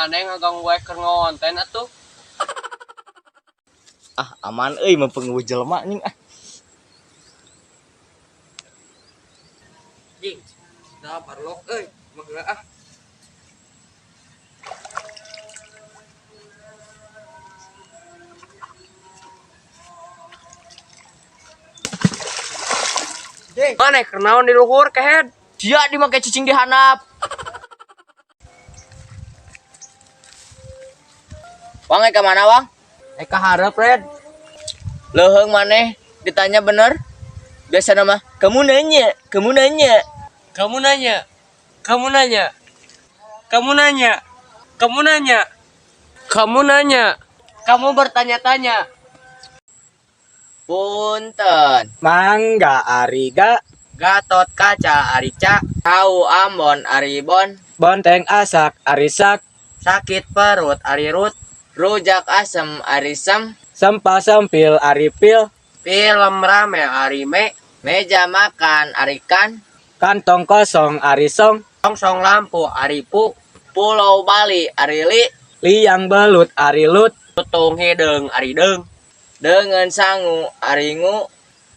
Maneh ngaganggu wae keur ngonten atuh. Ah, aman euy mempengaruhi jelema anjing ah. Jing. Dah parlok euy, mah heula ah. Jing, maneh keur naon di luhur kehed? Sia dimake cicing di handap. Wang ka mana Wang? Ka hareup, Red. Leuheung maneh ditanya bener. Biasa nama kamu nanya, kamu nanya. Kamu nanya. Kamu nanya. Kamu nanya. Kamu nanya. Kamu nanya. Kamu bertanya-tanya. Punten. Mangga ariga, Gatot Kaca Arica, Tahu Ambon Aribon, bonteng asak arisak, sakit perut Arirut, rujak asem Arisem, sempa sempil aripil, Film rame arime, meja makan Arikan, kantong kosong arisong, songsong lampu aripu, Pulau Bali Arili, liang belut arilut, tutung hideung arideung, dengan sangu Aringu,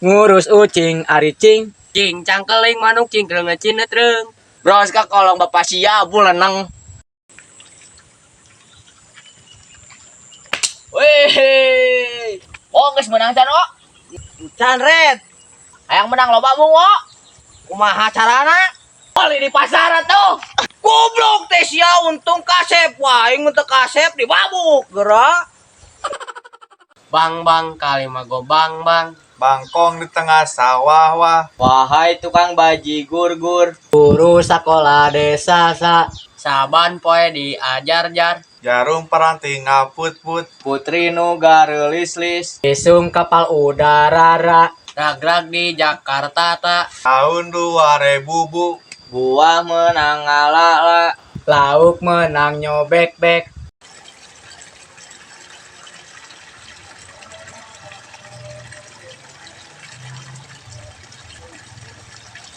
ngurus ucing aricing, cing cangkeling manuk cingkleung cinetreung. Bros ka kolong bapak sia buleneng. Wih, oh geus menang can oh. Can Red, Hayang menang loba mung oh. kumaha carana? Beli di pasar atuh. Goblok teh sia untung kasep wah aing mun teu kasep dibabuk geura. Bang bang kalima go bang bang. Bangkong di tengah sawah wah. Wahai tukang bajigur gur, guru sekolah desa sa, Saban poe diajar jar. Jarum peranti ngaput-put. Putri nu gareulis-lis, isung kapal udara ra, Ragrag di Jakarta ta. Tahun 2000 bu. Buah menang ngala-la. Lauk menang nyobek bek.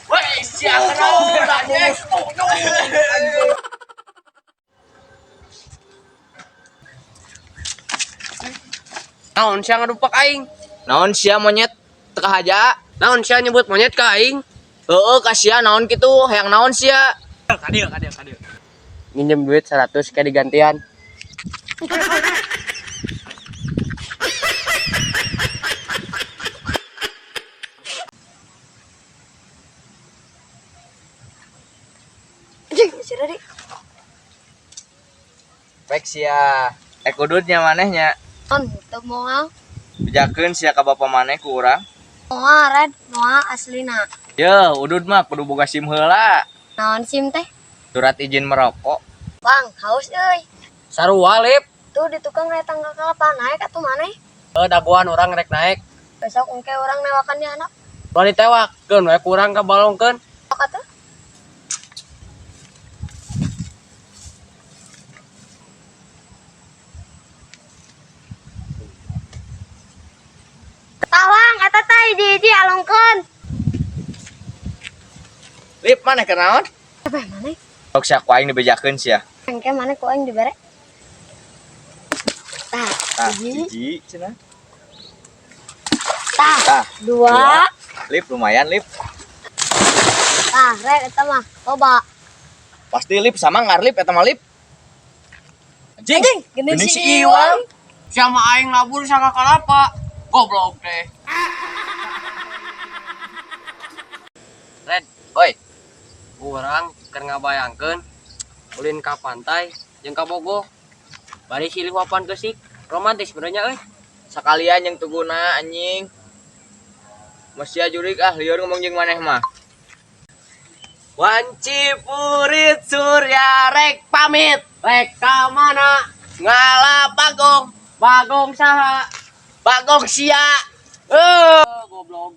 Wih, siapa naon anjing? Naon sia ngadupak aing? Naon sia monyet teu kahaja? Naon sia nyebut monyet ka aing? Heeh, ka sia naon kitu? Hayang naon sia? Kadieu kadieu kadieu. Minjem duit 100 kayak digantian. Anjing, si Redi. Pek sia. Kudutnya manehnya. On, teu moal. Bejakeun sia ka bapa maneh ku urang. Moal, Red, moal aslina. Ye, udud mah kudu boga SIM heula. Naon SIM teh? Surat izin merokok. Bang, haus euy. Sarua lip. Tuh di tukang raya tanggal kalapa naik atuh maneh. Dagoan urang rek naik. Besok engke urang newakan di handap. Ulah ditewak, keun we kurang kabalongkeun. Sok atuh. Tawang eta teh hiji-hiji alongkeun. Lip maneh keur naon? Apa maneh? Sok sia ku aing dibejakeun sia. Engke maneh ku aing dibere. Tah, Tah, hiji. hiji cenah. Tah, Tah, dua. Lip lumayan lip. Tah, Red eta mah loba. Pasti lip sama ngarlip eta mah lip. Anjing, Anjing, geuning geuning si si Iwang. Sia mah aing labur sangka kalapa. Goblok teh. Red, Oi, urang keur ngabayangkeun ulin ka pantai jeung ka Bogo. Bari silih wapan keusik, romantis benernya euy. Sekalian yang tuguna anjing. Masih jurik ah lieur ngomong jeung maneh mah. Wanci purit surya rek pamit. Rek ka mana? Ngala bagong, Bagong saha? Bagong sia. Goblok.